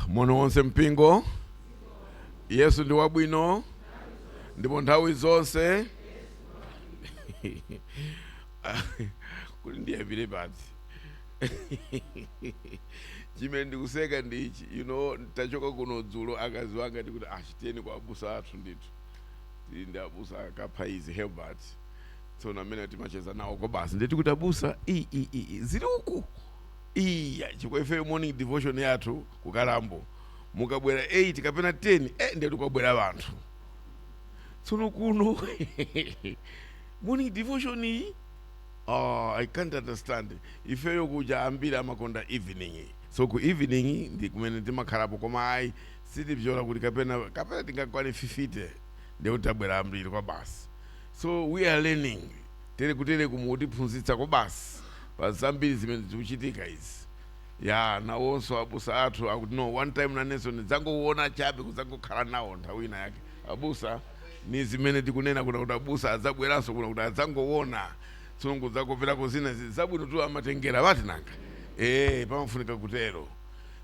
Moni wonse mpingo. Yesu ndi wabwino ndipo nthawi zonse. Kuti ndiyambire pati? Chimene ndikuseka ndichi, tachoka kuno dzulo, akazi wanga ndikuti achiteni kwa abusa athu ndithu. Tili ndi abusa akaphaizi Helbert, tsono amene timacheza nawo ko basi nditi kuti abusa i i i i, zili uku iya chifukwa ife morning devotion yathu kukalambo mukabwera 8 kapena 10, ndiye tikabwera vanthu. Tsono kuno morning devotion iyi, oh, I can't understand. Ifeyo kuja ambiri amakonda evening, so ku evening ndi kumene timakhalapo, koma ayi, sitipyola kuti kapena tingakwane 50, ndiye kuti tabwera ambiri kwa basi. So we are learning tere kutere kumutiphunzitsa kwa basi pa zambiri zimene zikuchitika izi. Ya, nawonso abusa athu akuti no, one time nanenso ndidzangoona chabe, kudzangokhala nawo nthawi ina yake. Abusa, ni zimene tikunena kuna kuti abusa adzabweranso kuna kuti adzangoona, tsono kudzakoperako zina zabwino tu amatengera vati nanga pamafunika kutero.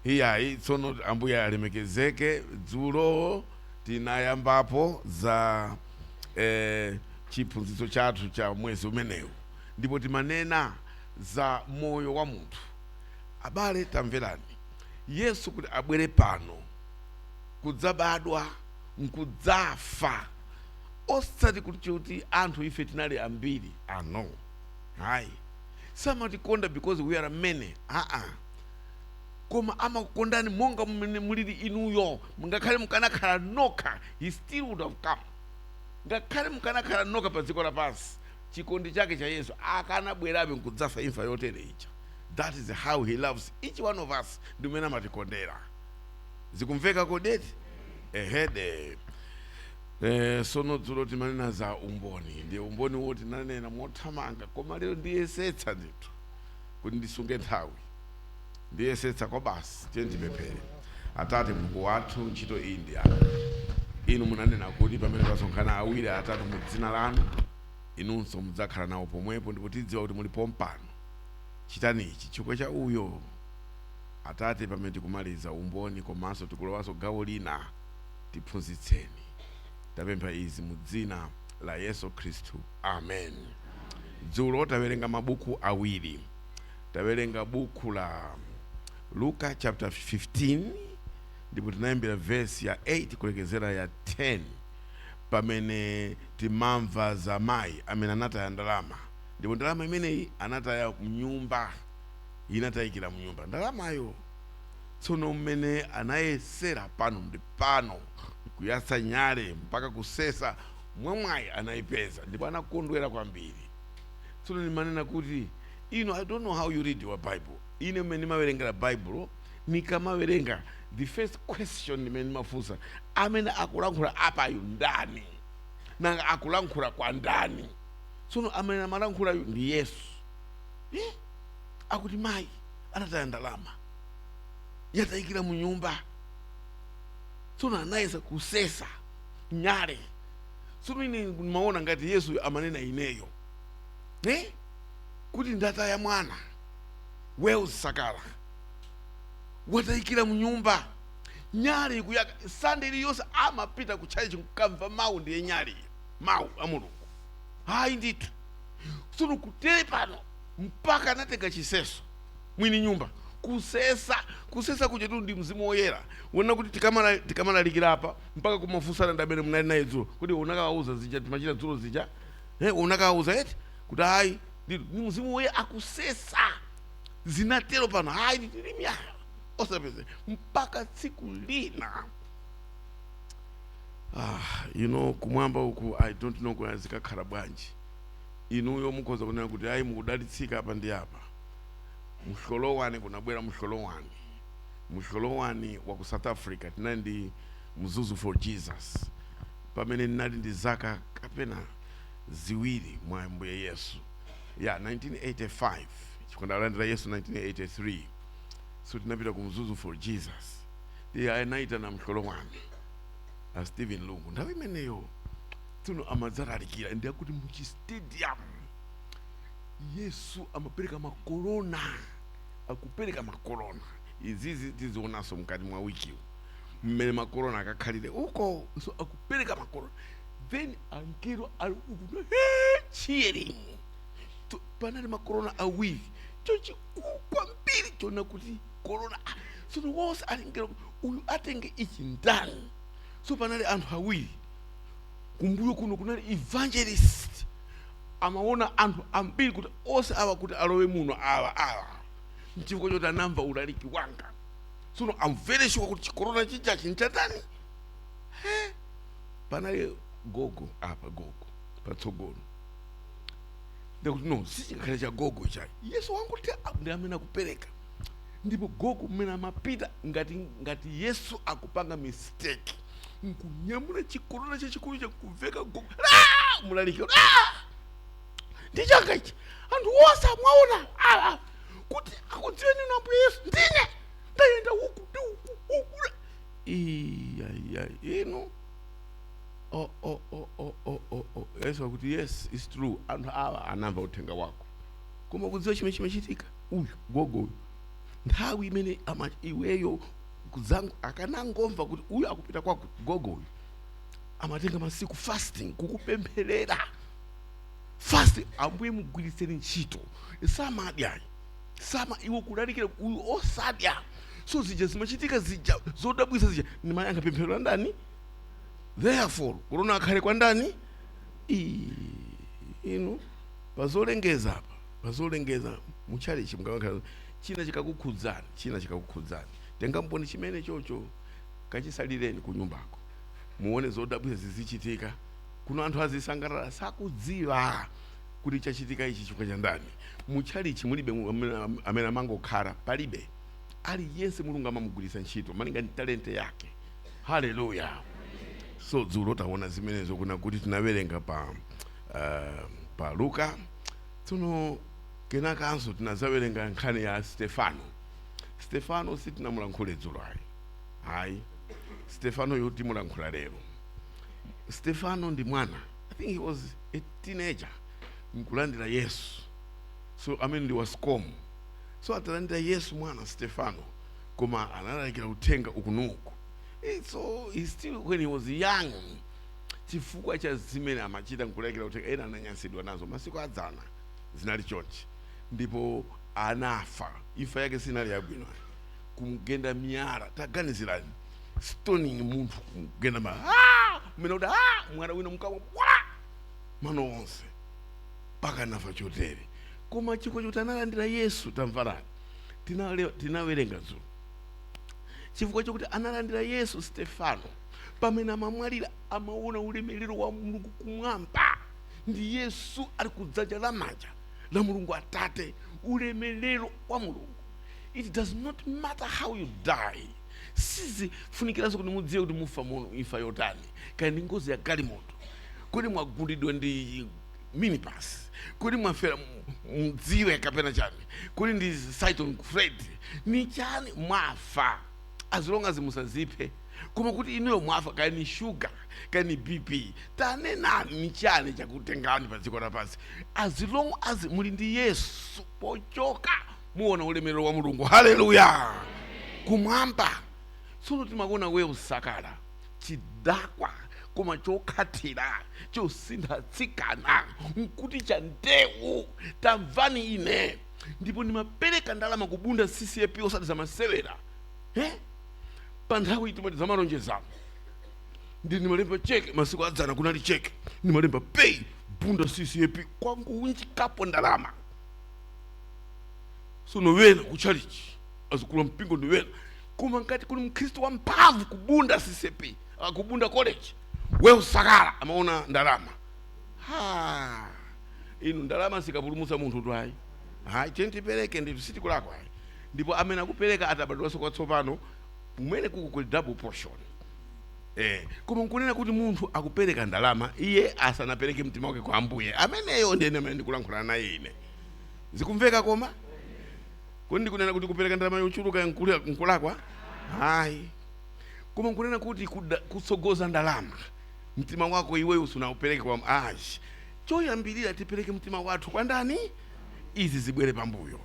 Iyayi, tsono Ambuye alemekezeke. Dzulo tinayambapo za chiphunzitso chathu cha mwezi umenewu, ndipo timanena za moyo wa munthu. Abale, tamverani, Yesu kuti abwere pano kudzabadwa nkudzafa, osati kuti anthu ife tinali ambiri ano, hayi, samatikonda because we are many, aa, koma amakukondani monga mmene mulili inuyo. Ngakhale mukanakhala nokha, he still would have come. Ngakhale mukanakhala nokha pa dziko lapansi, chikondi chake cha Yesu akanabwerabe nkudzafa imfa yotere ija. That is how he loves each one of us, ndi mmene amatikondera. Zikumveka kodeti? Ehede. Sono dzulo timanena za umboni, ndiye umboni wo tinanena mothamanga, koma lero ndiyesetsa ndithu kuti ndisunge nthawi, ndiyesetsa kwa basi. Tiye tipemphere. Atate Mulungu wathu, ntchito iyi ndi yanu. Inu munanena kuti pamene pasonkhana awiri atatu mu dzina lanu, inunso mudzakhala nawo pomwepo, ndipo tidziwa kuti muli pompano. Chitani ichi chifukwa cha uyo Atate, pamene tikumaliza umboni komanso tikulowanso gawo lina, tiphunzitseni. Tapempha izi mu dzina la Yesu Khristu, amen. Dzulo tawerenga mabuku awiri. Tawerenga buku la Luka chapter 15, ndipo tinayambira verse ya 8 kulekezera ya 10, pamene timamva za mayi amene anataya ndalama, ndipo ndalama imeneyi anataya mnyumba, inatayikira mnyumba ndalamayo. Tsono mmene anayesera pano ndi pano, kuyatsa nyale mpaka kusesa, mwamwayi anayipeza ndipo anakondwera kwambiri. Tsono ndimanena kuti ino, I don't know how you read your Bible. Ine mmene ndimawerengera Bible, nikamawerenga, the first question imene ndimafunsa, amene akulankhula apayu ndani? Nanga akulankhula kwa ndani? Tsono amene amalankhulayu ndi Yesu. Akuti mayi anataya ndalama, yatayikira mu nyumba. Tsono anayesa kusesa nyale. Tsono ine ndimaona ngati Yesu amanena ineyo, kuti ndataya mwana Wells Sakala, watayikira mu nyumba, nyale ikuyaka. Sande iliyonse amapita ku church kukamva mawu, ndiye nyale, mawu a Mulungu. Hayi ndithu. Tsono kutere pano mpaka anatenga chiseso mwini nyumba kusesa. Kusesa kuja tu ndi Mzimu Woyera wona kuti tikamalalikira apa mpaka kumafunsana ndi amene munali naye dzulo kuti unakawauza zija timachita dzulo zija, unakawauza eti? Kuti ayi, ndi Mzimu Woyera akusesa. Zinatero pano, hayi, tilimya osapeze mpaka tsiku lina. Kumwamba uku, I don't know kuna zikakhala bwanji. Inuyo mukhoza kunena kuti ayi, mukudalitsika apa ndi apa. Mhlolowani, kunabwera mhlolowani, mhlolowani wa ku South Africa. Tinali ndi Mzuzu for Jesus pamene ndinali ndi zaka kapena 2 mwa Ambuye Yesu, ya 1985, chifukwa ndalandira Yesu 1983. So tinapita ku Mzuzu for Jesus, ndiye anayitana mhlolowani a Stephen Lungu nthawi imeneyo. Tsono amadzalalikira, ndiye kuti muchistadium Yesu amapereka makorona, akupereka makorona. Izizi tizionanso mkati mwa wikiwu mmene makorona akakhalire uko. So akupereka makorona, then angelo ali uku cheering. Panali makorona awiri, chochikulu kwambiri chona kuti korona. Tsono wonse ali ngelo, uyu atenge ichi ndani? So panali anthu awiri kumbuyo kuno, kunali evangelist, amaona anthu ambiri kuti onse awa kuti alowe muno, awa awa nchifukwa choti anamva ulaliki wanga. Tsono I'm very sure kuti chikorona chija chinchatani. Panali gogo apa, gogo patsogolo, ndikuti no, sichingakhale cha gogo chayi. Yesu wanguti ndi amene akupereka. Ndipo gogo mmene amapita, ngati Yesu akupanga mistake nkunyamula chikorona chachikulu chakuveka gogo. Ah! Mulaliki, ah! Ndi changa ichi, anthu onse amwaona ah, kuti akudziweni inu Ambuye Yesu, ndine ndayenda uku ndi uku uku. Iya, inu, oh, oh, oh, oh, oh, oh, oh. Yesu akuti, "Yes, it's true, anthu awa anamva uthenga wako." Koma kudziwa chimene chimachitika, uyu gogo uyu, nthawi imene ama iweyo kudzangu akanangomva kuti uyu akupita kwako, gogo uyu amatenga masiku fasting, kukupempherera, fasting, "Ambuye, mugwiritseni ntchito." Samadya, sama iwe kulalikira uyu osadya. So zija zimachitika zija zodabwisa zija ndimayankha pemphero la ndani? Therefore korona akhale kwa ndani? Inu, pazolengeza apa, pazolengeza muchalichi mukakhala china chikakukhudzani, china chikakukhudzani, tenga mboni chimene chocho, kachisalireni ku nyumbako, muone zodabwisa zizichitika kuno. Anthu azisangalala, sakudziwa kuti chachitika ichi chifukwa cha ndani. Muchalichi mulibe amene amangokhala, palibe. Aliyense Mulungu amamugwiritsa ntchito malinga ndi talente yake. Haleluya! So dzulo taona zimenezo, kuna kuti tinawerenga pa Luka. Tsono kenakanso tinazawerenga nkhani ya Stefano. Stefano sitinamulankhule dzulo, ayi, ayi. Stefano yo timulankhula lero. Stefano ndi mwana, I think he was a teenager nkulandira Yesu. So amene ndi wa SCOM. So atalandira Yesu mwana Stefano, koma analalikira uthenga ukunuku. So he still, when he was young, chifukwa cha zimene amachita nkulalikira uthenga, ena ananyansidwa nazo. Masiku adzana zinali chonchi, ndipo anafa. Imfa yake sinali yabwino, kumgenda miyala. Taganizirani, stoning munthu, kumgenda ma, ah! Mmene kuti, ah! Mwana wina mkamwa bwa mano onse mpaka anafa chotere, koma chifukwa choti analandira Yesu. Tamvarani, tinawerenga dzulo, chifukwa chokuti analandira Yesu, Stefano pamene amamwalira amaona ulemerero wa Mulungu kumwamba, ndi Yesu ali kudzanja lamanja la Mulungu Atate, ulemerero wa Mulungu. It does not matter how you die. Sizifunikiranso kuti mudziwe kuti mufa muno imfa yotani, kaya ndi ngozi ya galimoto, kodi mwagundidwa ndi minibus, kodi mwafera mudziwe kapena chani, kodi ndi Cyclone Freddy, ni chani, mwafa, as long as musaziphe. Koma kuti inuyo mwafa, kaya ni sugar, kaya ni BP, tanenani ni chani chakutengani pa dziko lapansi, as long as muli ndi Yesu, pochoka muona ulemerero wa Mulungu. Haleluya! Kumwamba. Tsono timakuona wewe usakala chidakwa, koma chokhathira, chosintha-tsikana nkuti cha ndewu. Tamvani ine, ndipo ndimapereka ndalama kubunda CCAP, osati zamasewera, eh? Pa nthawi timati zamalonjezano, ndi ndimalemba cheke. Masiku adzana kunali cheke, ndimalemba pay Bunda CCAP, kwangu unjikapo ndalama. Sono wena kuchalichi azikula mpingo ndi wena, koma ngati kuli mkhristu wamphamvu kubunda CCAP, kubunda college, we usakala amaona ndalama. Ha, inu, ndalama zikapulumutsa munthu tu ayi. Hayi, tiye tipereke ndithu, sitikulakwa ayi. Ndipo amene akupereka atabadwanso kwatsopano, kumene kuku kuli double portion. Koma nkunena kuti munthu akupereka ndalama iye asanapereke mtima wake kwa Ambuye, ameneyo ndiye amene ndikulankhula naye ine. Zikumveka? Koma kodi ndikunena kuti kupereka ndalama yochuluka nkulakwa? Hayi. Koma nkunena kuti kutsogoza ndalama, mtima wako iweyo usunaupereke kwa ayi. Choyambirira tipereke mtima wathu kwa ndani? Izi zibwere pambuyo.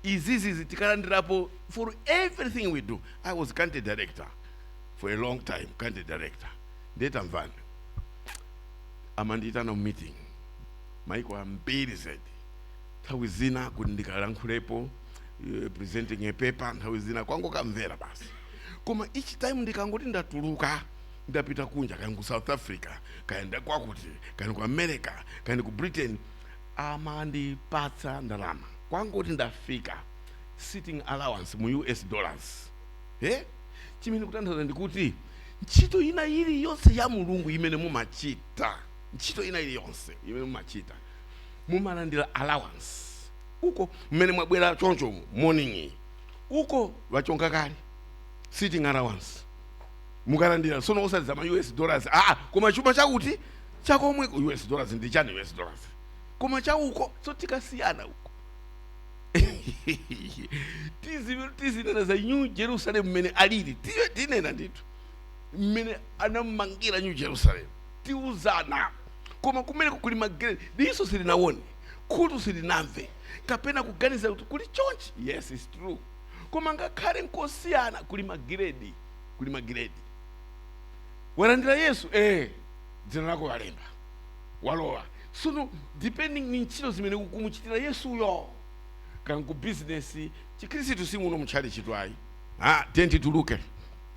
Izizizi tikalandirapo for everything we do. I was country director for a long time, country director. Ndetamvani, amandiyitana mu meeting maiko ambiri zedi, nthawi zina kuti ndikalankhulepo, presenting a paper, nthawi zina kwangokamvera basi. Koma each time ndikangoti ndatuluka, ndapita kunja, kaya ku South Africa, kaya ndakwakuti, kaya ku America, kaya ku Britain, amandipatsa ndalama kwangoti ndafika, sitting allowance mu US dollars. Eh? Chimene kutanthauza ndikuti ntchito ina iliyonse ya Mulungu imene mumachita, ntchito ina iliyonse imene mumachita, mumalandira allowance. Uko mmene mwabwera choncho morning, uko vachonga kale sitting allowance mukalandira. Sono osati za ma US dollars, ah, koma chuma chakuti chakomwe US dollars ndi chani? US dollars koma chauko. So tikasiyana uko, tizinena za New Jerusalem mmene alili. Tinena ndithu mmene anamangira New Jerusalem, tiuzana. Koma kumene kuli ma grade, diso silinaone, khutu silinamve, kapena kuganiza kuti kuli chonchi. Yes, it's true. Koma ngakhale nkosiyana, kuli ma grade, kuli ma grade. Walandira Yesu, dzina lako walemba, walowa. Sono depending ni ntchito zimene kumuchitira Yesuyo, kanku business, Chikhristu simuno mutchali chitwayi. Ah, tiye tituluke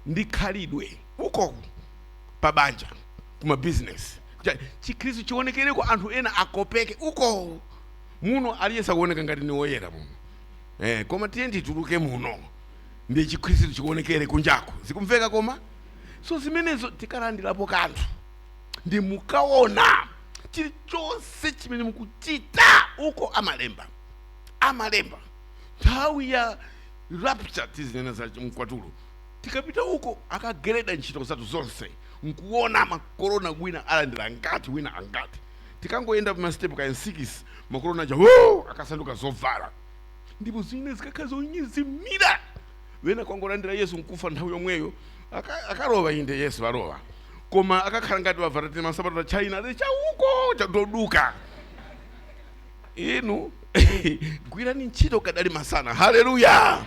ndi khalidwe uko pabanja, kuma business, Chikhristu chionekereko, anthu ena akopeke uko. Muno aliyense akuoneka ngati ni woyera muno, koma tiye tituluke muno ndi Chikhristu chionekere kunjako. Zikumveka? Koma so zimenezo tikalandirapo kanthu. Ndi mukaona chilichonse chimene mukuchita uko, amalemba, amalemba. Nthawi ya rapture tizinena za mkwatulo. Tikapita uko, akagereda ntchito zathu zonse nkuona makorona, wina alandira ngati, wina angati. Tikangoyenda pa ma step kaya 6, makorona aja wo akasanduka zovala, ndipo zine zikakhala zonyezimira. Wena kwangolandira Yesu nkufa nthawi yomweyo, akalowa. Inde, Yesu alowa, koma akakhala ngati wavala ti masapato a China ali chauko chatoduka. Inu gwirani ntchito kadali masana. Haleluya!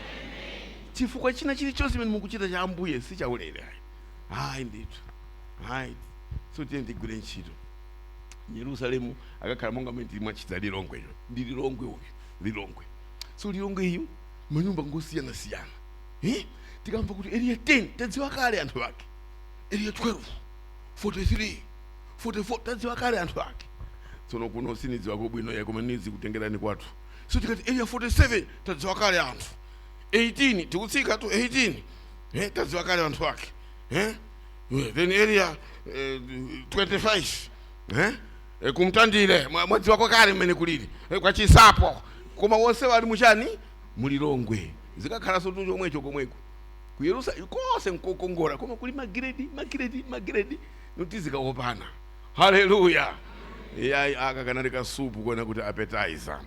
Chifukwa china chilichonse chimene mukuchita cha Ambuye si chaulere ayi, ayi ndithu, ayi. So tiye ndigwire ntchito. Yerusalemu akakhala monga mmene tili mwachita Lilongweyo. Ndi Lilongwe uyu, Lilongwe. So Lilongwe iyo manyumba ngosiyanasiyana, eh? Tikamva kuti area 10, tadziwa kale anthu ake. Area 12, 43, 44, tadziwa kale anthu ake. Tsono kuno sinidziwako bwino ya, koma nizi kutengerani kwathu. So tikati area 47, tadziwa kale anthu. 18, tikutsika tu 18, tadziwa kale anthu ake, eh? Then area 25, eh? Kumtandire mwadziwako kale mmene kulili, kwa Chisapo. Koma wonse wali muchani? Mulilongwe. Zikakhalanso tu chomwecho komweko ku Yerusalemu, konse nkokongola, koma kuli ma grade, ma grade, ma grade, notizikaopana. Haleluya! Yayi, aka kanali kasupu kuona kuti appetizer.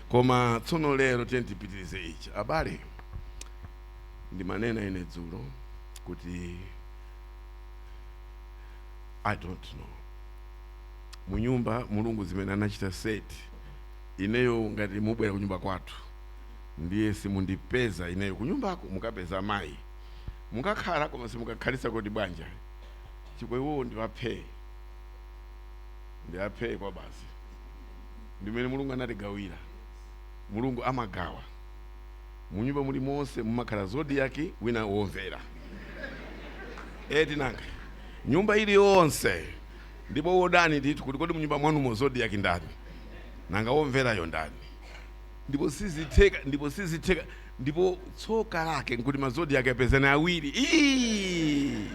Koma tsono lero tiye tipitirize ichi. Abale, ndimanena ine dzulo kuti I don't know munyumba Mulungu zimene anachita set. Ineyo ngati mubwera kunyumba kwathu, ndiye simundipeza ineyo kunyumbako, mukapeza amayi. Mukakhala, koma simukakhalisa kodi bwanja chifukwa iwowo ndiwaphe, ndiwaphe kwa basi. Ndimene Mulungu anatigawira. Mulungu amagawa munyumba muli monse, mumakhala zodiac wina womvera, eti? Nanga nyumba iliyonse, ndipo wodani ndithu kuti kodi munyumba mwanumo zodiac ndani? Nanga womverayo ndani? Ndipo sizitheka, ndipo sizitheka. Ndipo tsoka lake nkuti ma zodiac apezana awiri. Ii!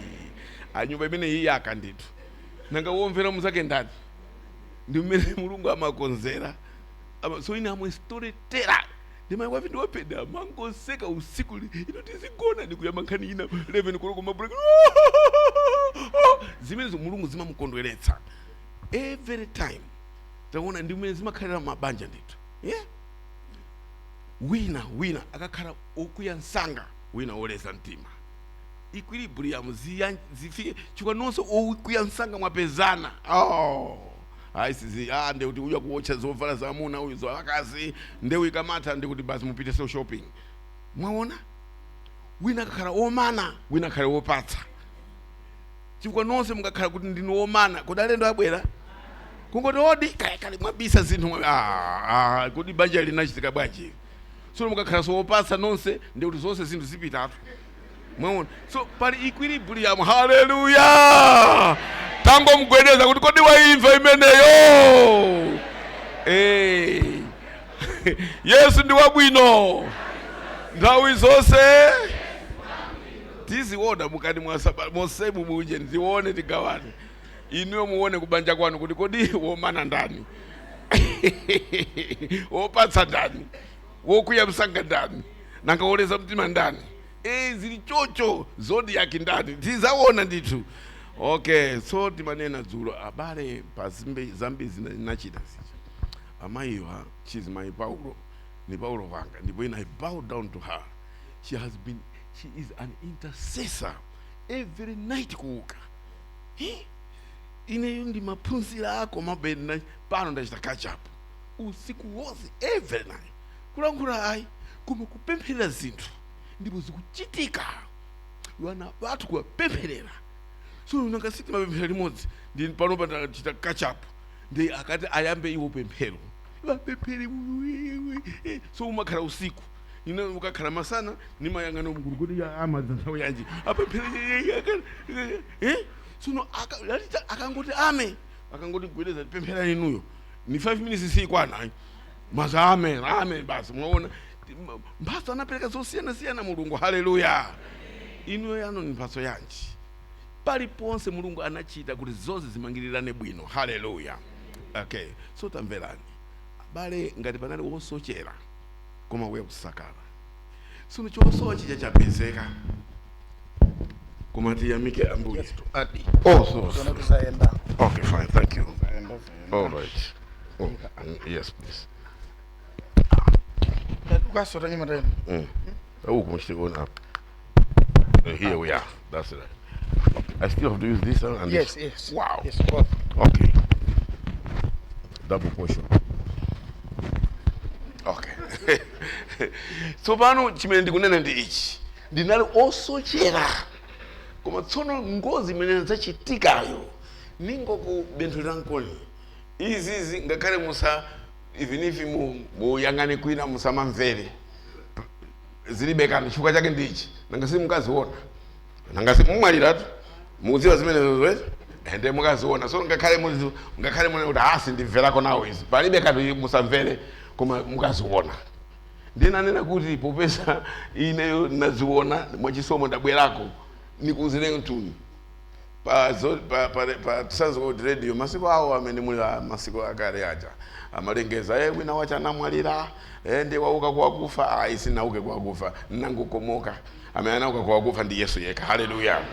Anyumba imene iyaka ndithu. Nanga womvera muzake ndani? Ndi mmene Mulungu amakonzera. So ine amwe storyteller, ndi mayi wafe ndiwapeda mangoseka usiku ino tizigona ndikuyamba nkhani ina 11 koloko mabuleka. Zimenezo Mulungu zimamukondweretsa every time. Taona, ndi mmene zimakhalira mabanja ndithu, yeah? Wina wina akakhala okwiya msanga, wina woleza mtima, equilibrium zifike, chifukwa nonse okwiya msanga mwapezana. Oh, Ayi, sizi, ah, ndekuti uya kuwotcha zovala za amuna, uyu za akazi. Ndewu ikamatha, ndikuti basi mupite so shopping. Mwaona, wina akakhala womana, wina akhale wopatsa, chifukwa nonse mukakhala kuti ndinu womana, kodi alendo abwera kungoti odi kale kale mwabisa zinthu ah, ah, kodi banja linachitika bwanji? So mukakhala sowopatsa nonse, ndikuti zonse zinthu zipitatu. Mwaona, so pali equilibrium. Haleluya! Tangomgwedeza kuti kodi waimva imeneyo? Eh. Yesu ndi wabwino nthawi zonse. Tiziona mukati mwa mosemu muje, ndione tigawane. Inuyo muone kubanja kwanu kuti kodi womana ndani, wopatsa ndani, wokwiya msanga ndani, nanga woleza mtima ndani? E, zili chocho. Zodiac ndani? Tizaona ndithu. Okay, so timanena dzulo, abale, pa zambiri zinachita zija. Amayiwa, she's my Paulo, ni Paulo wanga, ndipo ine I bow down to her. She has been, she is an intercessor every night kuuka. Eh? Ineyo ndimaphunzira komabe pano ndachita catch up. Usiku wonse, every night, kulankhula ayi, koma kupempherera zinthu, ndipo zikuchitika. Wana wathu kuwapempherera. So nanga sitimapemphera limodzi? Ndi panopa ndachita catch up. Ndi akati ayambe iwo pemphero, vapemphere. So umakhala usiku, ine ukakhala masana nimayang'ana mgulu kuti amadza nthawi yanji apemphere. Eh, sono akangoti ame, akangoti gwedeza, pemphera inuyo, ni 5 minutes sikwana, maza amen, amen, basi. Mwaona mphatso anapereka zosiyana-siyana Mulungu. Haleluya! Inuyo yanu ni mphatso yanji? Paliponse Mulungu anachita kuti zonse zimangirirane bwino. Haleluya! Okay, so tamverani, abale, ngati panali wosochera koma uya kusakala, sono chosowa chija chapezeka, koma tiyamike Ambuye. Just to add. Oh, so, Tona tuzaenda. Okay, fine, thank you. Zaenda, zaenda. All right. Oh, yes, please. Ukasota nyuma tena. Oh, come on up. Here we are. That's it. I still have to use this one and Yes, this. yes. Wow. Yes, both. Okay. Double portion. Okay. Tsopano chimene ndikunena ndi ichi: ndinali osochera, koma tsono ngozi imene zachitikayo, ningokubenthulira nkoni izizi, ngakhale musa, even if muyang'ane kwina, musamamvere, zilibe kanthu. Chifukwa chake ndichi: nanga si mukaziona? Nanga si mumwaliratu? Mukudziwa zimenezo, ende mukaziona. So ngakhale ngakhale mune kuti asi ndimverako nawo izi, palibe kanthu, musamvere, koma mukaziona. Ndinanena kuti popeza ineyo naziona mwachisomo, ndabwerako nikuuzire mtuni pa Transworld Radio masiku awo amene muli masiku akale aja, amalengeza, wina wacha anamwalira, ndi wauka kwakufa. Ayi, sinauke kwakufa, nangokomoka. Amene anauka kwakufa ndi Yesu yekha. Haleluya!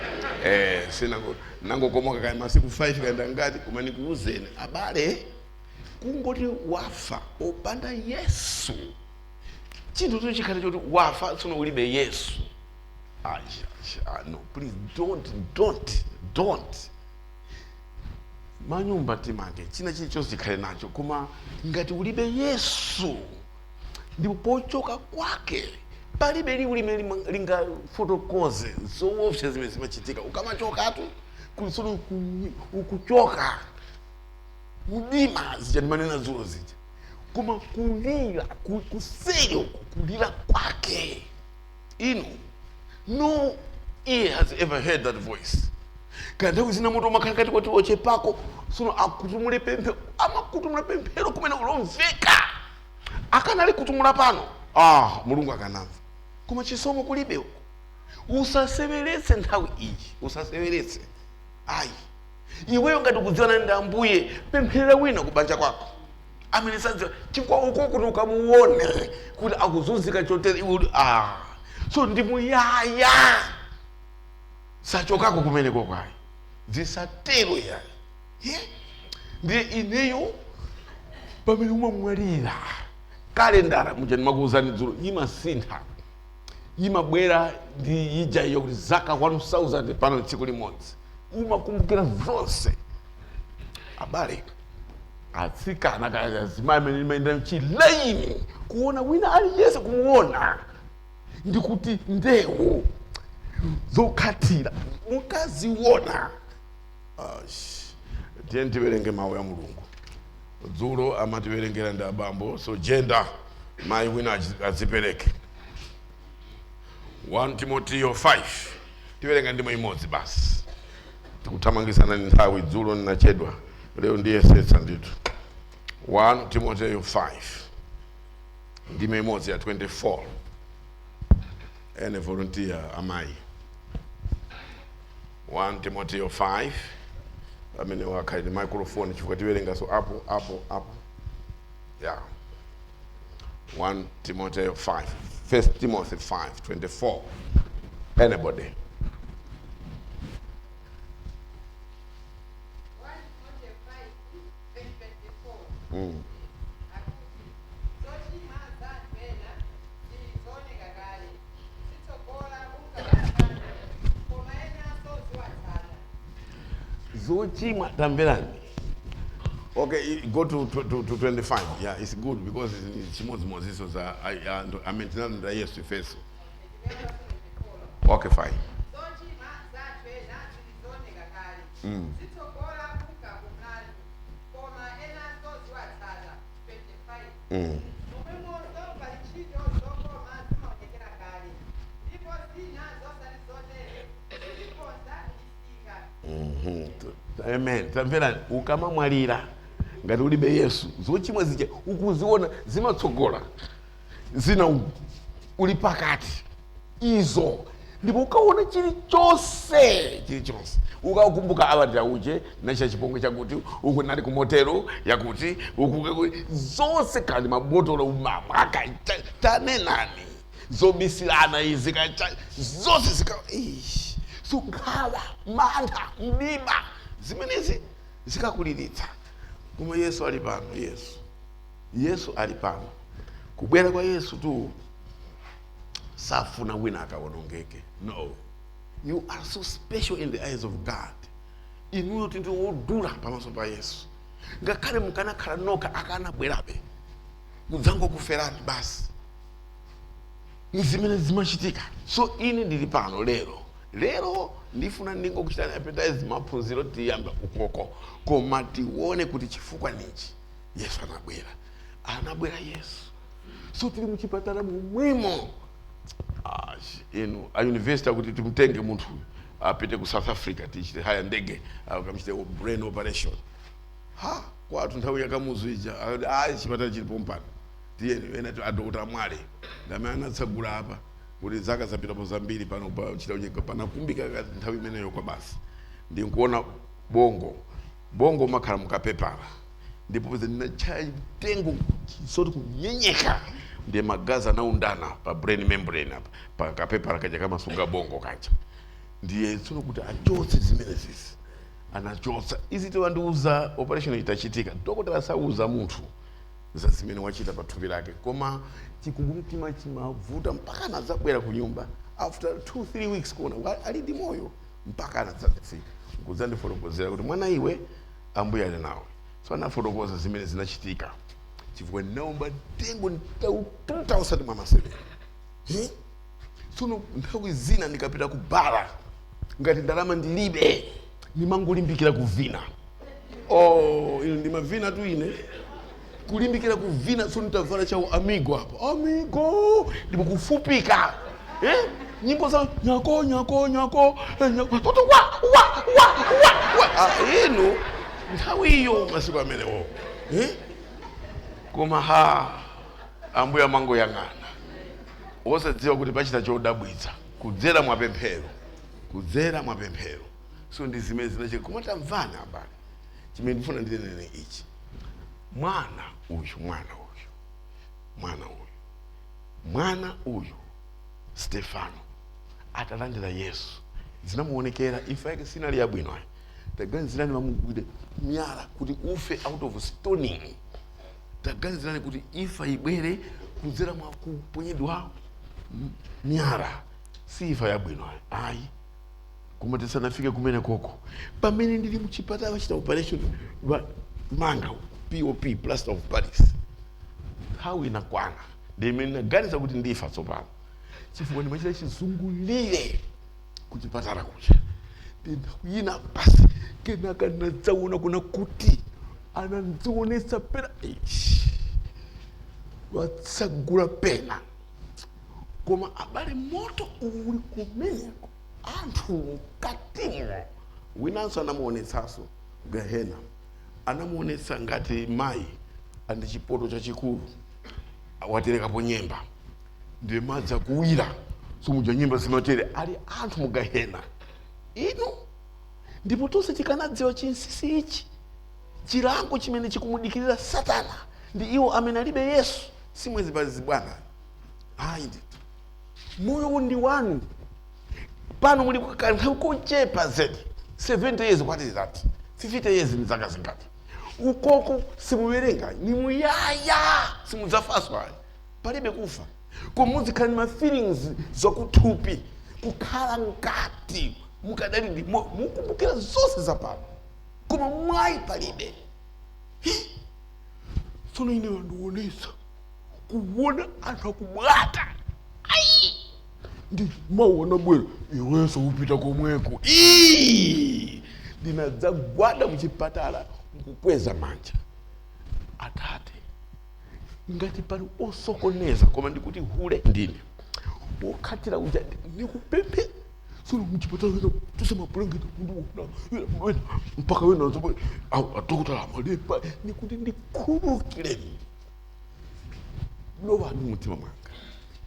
Sinango nangokomoka kaya masiku 5 kaenda ngati. Koma nikuuzeni, abale, kungoti wafa opanda Yesu, chinthu chikhale choti wafa tsono ulibe Yesu. Ah, ah, no, please don't, don't, don't. Manyumba timange, china chilichonse chikhale nacho, koma ngati ulibe Yesu, ndipo pochoka kwake palibe liwu limene lingafotokoze zoopsa zimene zimachitika ukamachokatu. Kuli tsono ukuchoka mdima, zija ndimanena dzulo zija, koma kulira kuseri uku, kulira kwake, inu, no ear has ever heard that voice. Kaya nthawi zina moto umakhala ngati kuti ochepako, sono akutumule pemphero, amakutumula pemphero kumene ulomveka. Akanali kutumula pano, ah, Mulungu akanamva, koma chisomo kulibe uko. Usaseweretse nthawi iyi, usaseweretse ayi. Iweyo ngati ukudziwana ndi Ambuye, pempherera wina kubanja kwako amene sadziwa, chifukwa uko kuti ukamuone kuti akuzunzika chotere, iwe kuti ah, so ndi muyaya, sachokako kumene kokwayi. Zisatero yayi. Yeah? Ndiye ineyo pamene umamwalira, kalendara muja ndimakuwuzani dzulo imasintha, imabwera ndi ija iyo kuti zaka 1000 pano tsiku limodzi, umakumbukira zonse, abale. Atsikana kaya azimayi amene limayenda mchilaini, kuona wina aliyense kumuona ndikuti ndewu zokhathira mukaziona. Tiye tiwerenge mawu ya Mulungu. Dzulo amatiwerengera ndi abambo, so gender mayi wina adzipereke. 1 Timotiyo 5, tiwerenga ndimo imodzi basi, tikuthamangisana ni nthawi. Dzulo ndinachedwa, lero ndiyesetsa ndithu. 1 Timoteyo 5, ndime imodzi ya 24. Ene volunteer, amayi? 1 Timoteyo 5, amene wakhali ndi microphone, chifukwa tiwerengaso apo apo apo. Yeah, 1 Timoteyo 5, 1 Timothy 5 24. Anybody? 1 Timothy 5, verse 24. Akuti, zochimwa za anthu ena zili zooneka kale, zitsogola kunka, koma enanso ziwatsata. Zochimwa, tamverani. Okay, go to 25. Yeah, it's good because it's chimodzimodzi za amene tinalandira Yesu ifeso. Okay, fine. Zochimwa za anthu ena zili zooneka kale, zitsogola kunka kumlandu, koma enanso ziwatsata. 25. Momwemonso pali ntchito zokoma zimaonekera kale, ndipo zina zosati zotere zizikhoza kubisika. Amen. Tamverani, ukamamwalira ngati ulibe Yesu, zochimwa zija ukuziona zimatsogola zina uli pakati izo, ndipo ukaona chilichonse, chilichonse ukakumbuka, awa uje nacha chipongwe chakuti uku nali kumotero yakuti uku zonse, kali mabotolo umamwaka, tanenani zobisirana izi kacha zonse zika. Eish, so nkhawa, mantha, mdima, zimenezi zikakuliritsa. Koma Yesu ali pano. Yesu, Yesu ali pano. Kubwera kwa Yesu tu safuna wina akawonongeke. No, you are so special in the eyes of God. Inuyo tindi wodula pamaso pa Yesu. Ngakhale mukanakhala nokha, akanabwerabe kudzangokuferani basi. Zimene zimachitika. So ine ndili pano lero. Lero ndifuna ndingokuchitani appetize maphunziro, tiyamba ukoko, koma tione kuti chifukwa nichi Yesu anabwera. Anabwera Yesu. So tili muchipatala momwemo. Ah, inu a university akuti timutenge munthu apite ku South Africa, tichite haya ndege, akamchite brain operation. Ha, kwathu nthawi yakamuzu ija akati, "Ah, chipatala chilipo mpano, tiyeni." Ena adokota Mwale ndamene anatsagula apa kuti zaka zapitapo zambiri pano pa chita panakumbika nthawi imeneyo kwa basi. Ndinkuona bongo, bongo umakhala mukapepala, ndipo ndinachaya mtengo soti kunyenyeka, ndiye magazi anaundana pa brain membrane apa pa kapepala kaja kamasunga bongo kaja. Ndiye tsono kuti achotse zimene zizi, anachotsa izi. Tiwandiuza operation itachitika, dokotela asauza munthu za zimene wachita pa thupi lake, koma chikumbumtima chimavuta mpaka anadzabwera ku nyumba after 2 3 weeks, kuona ali ndi moyo, mpaka anadzafika kudzandifotokozera kuti, "Mwana iwe, Ambuye ali nawe." So anafotokoza zimene zinachitika, chifukwa ndinaomba mtengo nditaututa usati mwa masewera. Eh? Tsono nthawi zina ndikapita ku bara, ngati ndalama ndilibe, ndimangolimbikira kuvina. Oh, ino ndimavina tu ine, kulimbikira kuvina. So nditavala chawo amigo apo, amigo, ndipo kufupika, eh? Nyimbo za nyako nyako nyako, eh, nyako toto wa wa wa wa wa. Ah, inu nthawi iyo, masiku amenewo, eh? Koma ha, Ambuye amangoyang'ana wosadziwa kuti pachita chodabwitsa kudzera mwapemphero, kudzera mwapemphero. So ndi zimene zinachitika. Koma tamvana abale, chimene ndifuna ndinene ichi: mwana uyu, mwana uyu, mwana uyu, mwana uyu Stefano atalandira Yesu, zinamuonekera imfa yake sinali yabwino ayi. Taganizirani, mamugwire miyala kuti ufe out of stoning. Taganizirani kuti imfa ibwere kudzera mwa kuponyedwa miyala, si imfa yabwino ayi, ayi. Koma tisanafike kumene koko, pamene ndili muchipatala, chita operation manga uku. Pop, plaster of Paris. Nthawi inakwana ndimene naganiza kuti ndifa tsopano, chifukwa ndimachita chizungulire kuchipatala kucha. Ndi nthawi ina basi, kenaka ndinadzaona kuna kuti anandionetsa pena ichi, watsagula pena. Koma abale, moto uli kumeneko, anthu mkatimo. Winanso anamuonetsanso gahena, anamuonetsa ngati mayi andi chipoto chachikulu waterekapo nyemba, ndi madzi akuwira, somuja nyemba zimatere, ali anthu mu gahena inu. Ndipo tonse tikanadziwa chinsinsi ichi, chilango chimene chikumudikirira Satana ndi iwo amene alibe Yesu, simwezi pali bwana. Ayi ndithu, moyo ndi wanu pano, muli kanthawi kochepa zedi. 70 years, what is that? 50 years ni zaka zingati? Ukoko simuwerenga, ni muyaya, simudzafaso ayi, palibe kufa. Koma muzikhala ni ma feelings zakuthupi, kukhala ngati mukadali ndi mukumbukira zonse zapano, koma mwayi palibe. Tsono ine wandionetsa kuona anthu akubwata, ayi, ndi mawu anabwera, "Iwenso upita komweko." Ii! Ndinadzagwada muchipatala nkukweza manja, "Atate, ngati pali osokoneza, koma ndikuti hule ndine wokhatira uja, ndikupemphe." Tsono muchipatala wena tuse mabulangeti kundiona wena mpaka wena adokotala amalemba, nikuti, "Ndikhululukireni, lowani mumutima mwanga,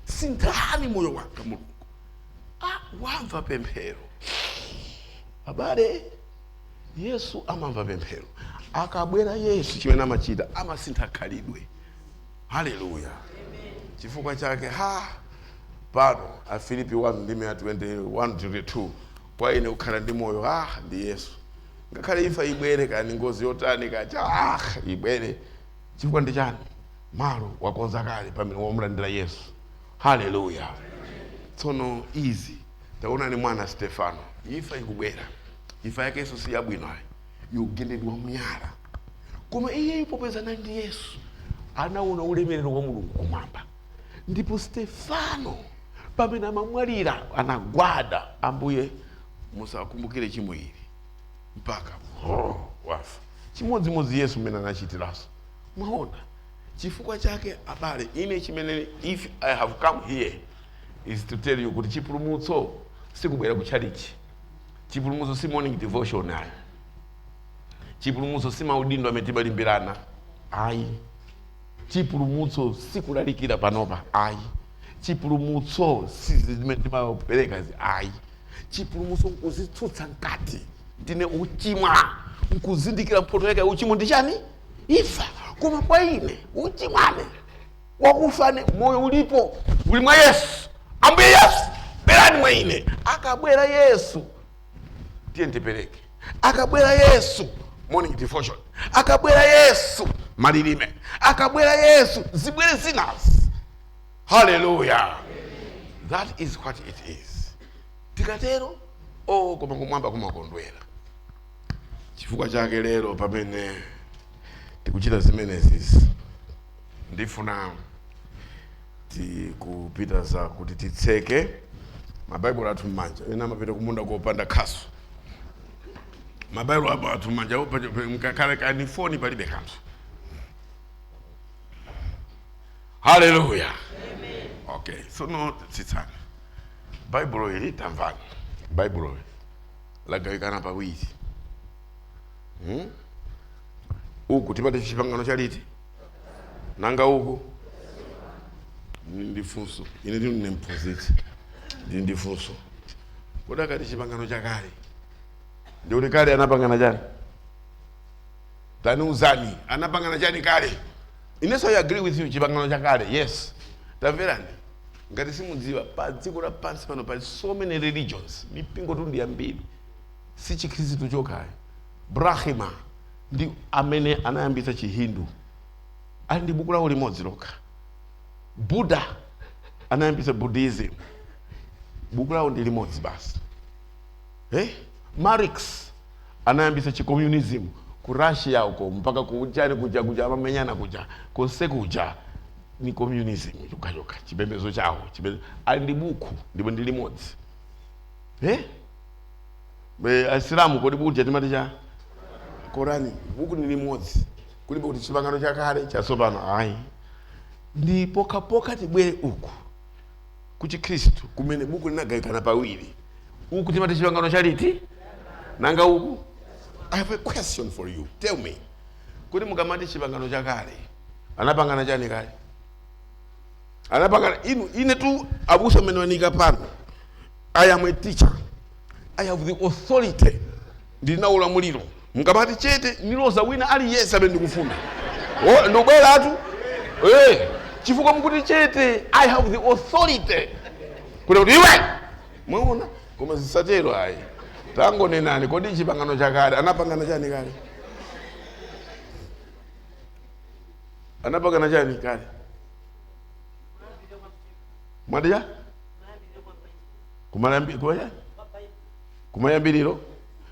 sinthani moyo wanga, Mulungu." Ah, wamva pemphero. Abale, Yesu amamva pemphero. Akabwera Yesu, chimene amachita, amasintha khalidwe. Haleluya! Chifukwa chake ha pano Afilipi 1 ndime ya 21 22, "Kwa ine kukhala ndi moyo, ah, ndi Yesu. Ngakhale imfa ibwere, kani ngozi yotani kacha, ah, ibwere." Chifukwa ndi chani? Malo wakonza kale pamene wamulandira Yesu. Haleluya! Tsono izi taonani, mwana Stefano, imfa ikubwera, imfa yakenso si yabwino ayi, yogendedwa miyala. Koma iye popeza anali ndi Yesu, anaona ulemerero wa Mulungu kumwamba. Ndipo Stefano pamene amamwalira anagwada, "Ambuye, musakumbukire chimo ili," mpaka, oh, wafa. Chimodzimodzi Yesu mmene anachitiranso. Mwaona chifukwa chake, abale, ine chimene, if I have come here is to tell you kuti chipulumutso sikubwera ku chalichi, chipulumutso si morning devotion ayi, chipulumutso si maudindo amene timalimbirana ayi, chipulumutso sikulalikira panopa ayi, chipulumutso si zimene timapereka ayi. Chipulumutso nkuzitsutsa mkati, ndine uchimwa, nkuzindikira mphoto yake ya uchimo ndi chani? Imfa. Koma kwa ine uchimwane wakufane, moyo ulipo, uli mwa Yesu. Ambuye Yesu, bwerani mwa ine. Akabwera Yesu, tiye ndipereke. Akabwera Yesu, morning devotion. Akabwera Yesu, malilime. Akabwera Yesu, zibwere zinazi. Haleluya! That is what it is. Tikatero, oh, koma kumwamba kumakondwera. Chifukwa chake lero pamene tikuchita zimenezi, ndifuna tikupita za kuti titseke mabaibulo athu m'manja. Ena amapita kumunda kopanda khasu, mabaibulo athu m'manja, ngakhale kani foni, palibe kanthu. Haleluya! Okay, sono tsitsani Baibulo ili. Tamvani, Baibulo ili lagawikana pawiri, Uku tipate chipangano chaliti? Nanga uku ndi funso. Ine ndine mphunzitsi, ndili ndi funso. Kodi akati chipangano chakale, ndikuti kale anapangana chani? Taniuzani, anapangana chani kale? Inenso I agree with you, chipangano chakale, yes. Tamverani, ngati simudziwa, pa dziko lapansi pano pali so many religions, mipingo tu ndi yambiri, si Chikhristu chokhayi. Brahma ndi amene anayambitsa Chihindu, ali ndi buku lawo limodzi lokha. Buddha anayambitsa Buddhism, buku lawo ndi limodzi basi, eh? Marx anayambitsa chicommunism, Ku Russia uko mpaka kuchani kuja kuja amamenyana kuja konse kuja ni communism chokhachoka, chipembedzo chawo ali ndi buku ndipo ndi limodzi, eh? Be Asilamu kodi buku timati cha Korani, buku ni limodzi, kulibe kuti chipangano chakale, chatsopano, ayi. Ndi pokhapokha tibwere uku kuchikhristu kumene buku linagawikana pawiri. Uku timati chipangano chaliti? Nanga uku? I have a question for you. Tell me, kuti mukamati chipangano chakale, anapangana chani kale? Anapangana inu ine tu abusa amene wanika pano. I am a teacher, I have the authority, ndina ulamuliro. Mukamati chete, niloza wina aliyense amene ndikufuna. Ndikubweratu, chifukwa mukuti chete, I have the authority kuti iwe mwaona. Koma zisatero ayi, tangonenani, kodi chipangano chakale anapangana chani kale? Anapangana chani kale? Mwadiya kumayambiriro, kumayambiriro.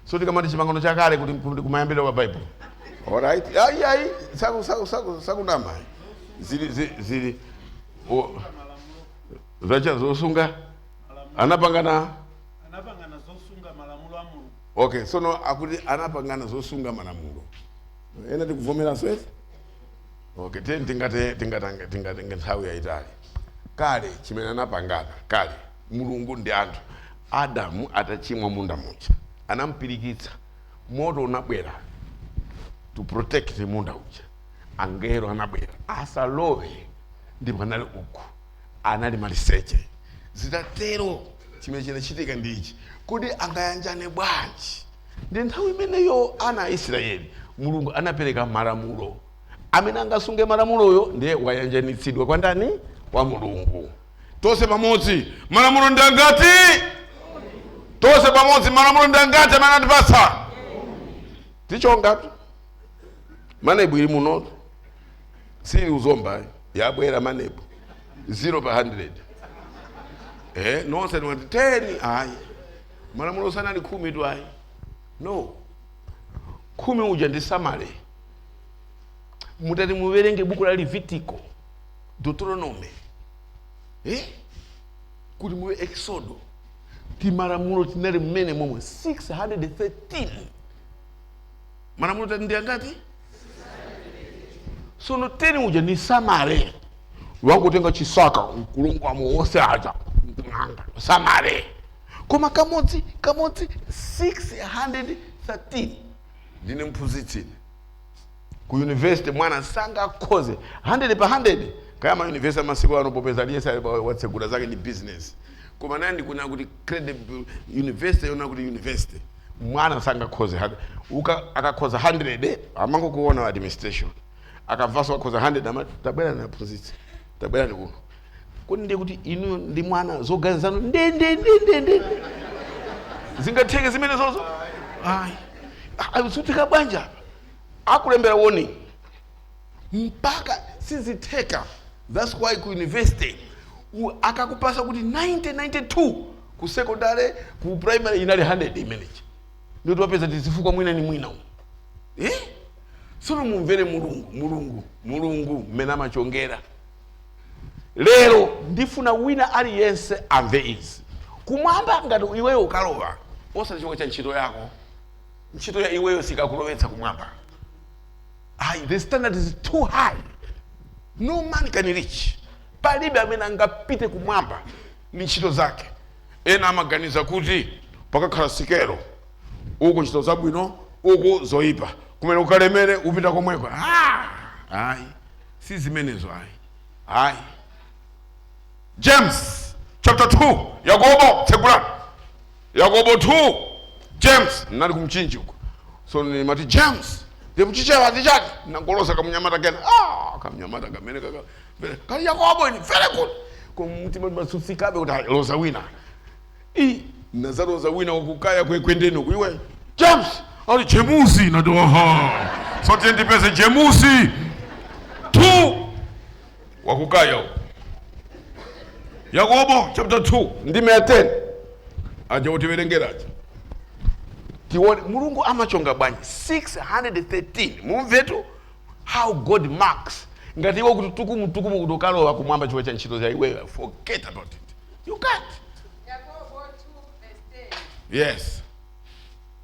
So tikamati chipangano chakale kuti kumayambiriro kwa Bible. Alright, ayi ayi, saku saku saku sakunama, zili zili zili zacha zosunga anapangana. Anapangana zosunga malamulo a Mulungu. Okay, sono akuti anapangana zosunga malamulo. Ena tikuvomera swezi. Okay, tiyeni tingate tingatenge tingatenge nthawi yayitali. Kale chimene anapangana kale Mulungu ndi anthu, Adamu atachimwa munda muja, anampirikitsa, moto unabwera to protect munda uja, angelo anabwera asalowe, ndipo anali uku anali maliseche. Zitatero chimene chinachitika ndi ichi, kuti angayanjane bwanji? Ndi nthawi imeneyo ana a Israeli, Mulungu anapereka malamulo. Amene angasunge malamuloyo ndiye wayanjanitsidwa kwa ndani? Kwa Mulungu. Tonse pamodzi, malamulo ndi angati? Tonse pamodzi, malamulo ndi angati amene anatipatsa? Tichongatu MANEB ili muno, sili uzomba, yabwera MANEB 0 pa 100. Nonse nimati 10, ayi. Malamulo sanali 10 tu, ayi, no. 10 uja ndi summary. Mutati muwerenge buku la Levitico, Deuteronomy, kuti muwe Exodo, timalamulo tinali mmene momwe 613. Malamulo tati ndi angati? Sono 10 uja ni summary. Wangotenga chisaka mkulungwamo wonse aja mkung'anga summary, koma kamodzi kamodzi 613. Ndine mphunzitsi ku university, mwana sangakhoze 100 pa 100. Kaya ma university amasiku ano, popeza aliyese watsegula zake ndi business, koma naye ndikuona kuti credible university yona kuti university mwana sangakhoze uka akakhoza 100 amangokuona administration, akamvanso akhoza 100 amati tabwera naphunzitsi, tabwera ndikuno. Kuti ndiye kuti inu ndi mwana zoganizano nde nde nde nde nde zingatheke zimene zozo? Ayi, sutika bwanja apa akulembera warning mpaka sizitheka. That's why ku university akakupasa kuti 90 92 ku secondary, ku primary inali 100 imenechi, ndio tiwapeza tizifukwa mwina ni mwina umu, eh? Sono mumvere Mulungu, Mulungu, Mulungu mmene amachongera. Lero ndifuna wina aliyense amve izi. Kumwamba ngati iweyo ukalowa osati chifukwa cha ntchito yako, ntchito ya iweyo sikakulowetsa kumwamba ayi. The standard is too high, no man can reach. Palibe amene angapite kumwamba ndi ntchito zake. Ena amaganiza kuti pakakhala sikelo, uku ntchito zabwino, uku zoyipa, kumene ukalemere upita komweko. Ah, ayi, si zimenezo, ayi ayi. James chapter 2, Yakobo, tsegulani Yakobo 2. James nali kumchinji uko, so nimati James ndikuchichewa tichati nangolosa kamunyamata kena. Ah, kamunyamata kamene kaka kali Yakobo ni very good, koma matsutsikabe kuti loza wina. I nazaloza wina wakukaya kwekwendeni uku. Iwe James ali Jemusi, nati aha, so tiye ndipeze Jemusi 2 wakukaya uku. Yakobo chapter 2 ndime ya 10 aja utiwerengeraja. Tione Mulungu amachonga bwanji 613. Mumvetu how God marks. Ngati iwe kuti tukumu tukumu kuti ukalowa kumwamba chifukwa cha ntchito za iweyo, forget about it, you can't. Yakobo 2 verse 10. Yes.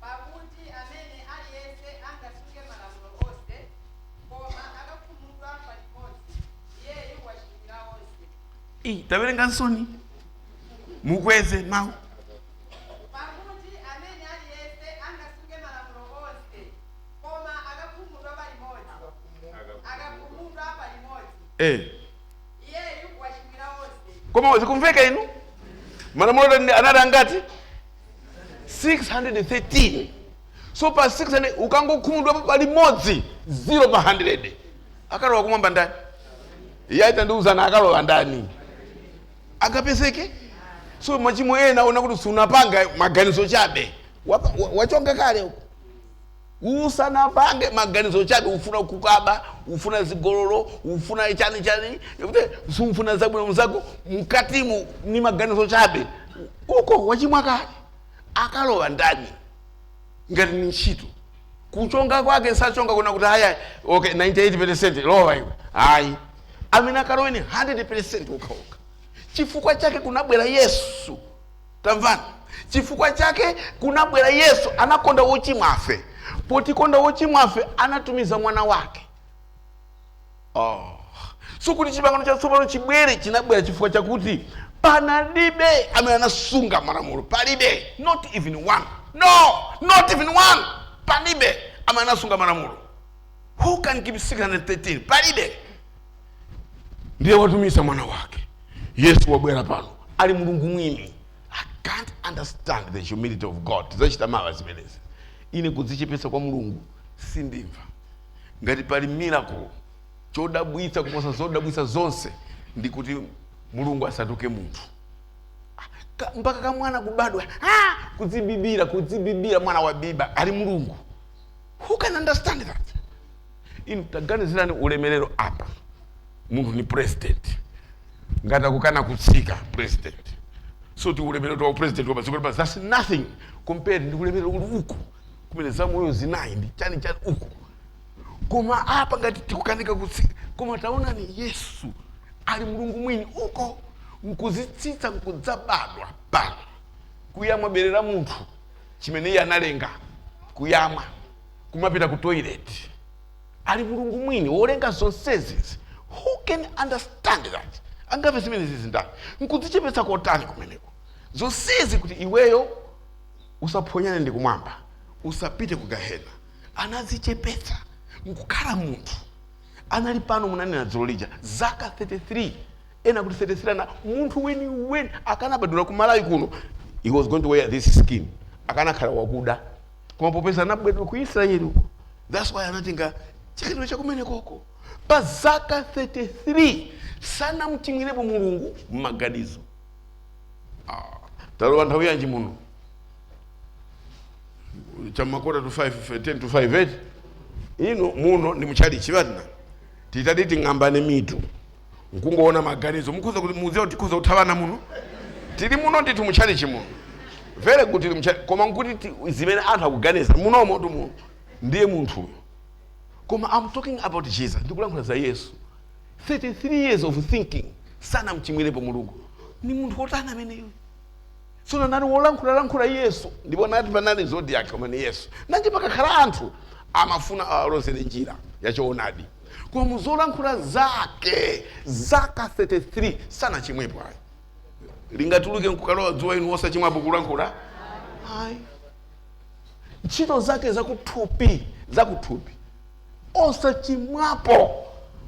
Pakuti amene aliyense angasunge malamulo onse, koma akakhumudwa pa limodzi, iyeyu wachimwira onse. Tawerenga nsoni, mukweze mawu. Pakuti amene aliyense angasunge malamulo onse, koma akakhumudwa pa limodzi, akakhumudwa pa limodzi, iyeyu wachimwira onse. Koma zikumveka inu? Malamulo anali angati? 613. So pa 600 ukangokhumudwa pa limodzi, 0 pa 100. Akalowa kumwamba ndani? Iye ayitandiuzana, akalowa ndani? Akapezeke. So machimo ena ona kuti sunapanga, maganizo chabe. Wachonga kale uko usanapange, maganizo chabe. Ufuna kukaba, ufuna zigololo, ufuna chani chani, kuti sumfuna zabwino mzako, mkatimu ni maganizo chabe, uko wachimwa kale. Akalowa ndani ngati ni ntchito? Kuchonga kwake sachonga kuna kuti haya, okay, 98% lowa iwe, ayi. Amene akalowe ni 100% ukhaokha. Chifukwa chake kunabwera Yesu. Tamvani, chifukwa chake kunabwera Yesu. Anakonda wochimwafe. Potikonda wochimwafe, anatumiza mwana wake. Oh. So kuti chipangano chatsopano chibwere, chinabwera chifukwa chakuti panalibe amene anasunga malamulo. Palibe, not even one. No, not even one. Palibe amene anasunga malamulo. Who can give 613? Palibe. Ndiye watumiza mwana wake. Yesu wabwera pano ali Mulungu mwini. I can't understand the humility of God. Tizacita mawa zimenezi. Ine kudzichepetsa kwa Mulungu sindimva. Ngati pali miracle, chodabwitsa kuposa zodabwitsa zonse, ndi kuti Mulungu asatuke munthu. Mpaka kamwana kubadwa, kudzibibira, kudzibibira, mwana wa biba ali Mulungu. Who can understand that? Inu taganizirani ulemerero apa. Munthu ni president, ngati akukana kutsika president. So ti ulemerero wa president wa padziko lapansi, that's nothing compared ndi ulemerero uli uku kumene zamoyo zinayi ndi chani chani uku. Koma apa ngati tikukanika kutsika, koma taonani Yesu ali Mulungu mwini uko nkuzitsitsa, nkudzabadwa pano, kuyamwa bere la munthu chimene iye analenga, kuyamwa, kumapita ku toilet, ali Mulungu mwini wolenga zonsezi. Who can understand that? Angamve zimenezi zindani? Nkudzichepetsa kotani kumeneko? Zonsezi kuti iweyo usaphonyane ndi kumwamba, usapite ku gahena. Anadzichepetsa nkukhala munthu. Anali pano, munanena dzulo lija, zaka 33, ena kuti 33 ana munthu weniweni. Akanabadwira ku Malawi kuno, he was going to wear this skin, akanakhala wakuda. Koma popeza anabadwira ku Israeli uko, that's why anatenga chikhalidwe chakumene koko. Pa zaka 33 sanamuchimwirepo Mulungu mmaganizo. Talowa nthawi yanji muno? Chamma 4:45, 4:50 eti? Ino muno ndi muchalichi vatina titati ting'ambane mitu nkungoona maganizo, mukhoza kuti mudziwa kuti tikhoza kuthawana muno. Tili muno ndithu muchalichi muno, very good, tili muchalichi. Koma nkuti zimene anthu akuganiza munomo tu muno, ndiye munthuyo. Koma I'm talking about Jesus, ndikulankhula za Yesu. 33 years of thinking, sanamchimwirepo Mulungu. Ni munthu wotani ameneyo? Tsono nani wolankhula-lankhula? Yesu. Ndipo nati panali zodiac, koma ni Yesu. Nanji pakakhala anthu amafuna awalozere njira yachoonadi, koma muzolankhula zake zaka 33 sanachimwepo ayi. Lingatuluke nkukalowa dzuwa inu osachimwapo kulankhula? Ayi. Ntchito zake zakuthupi, zakuthupi, osachimwapo.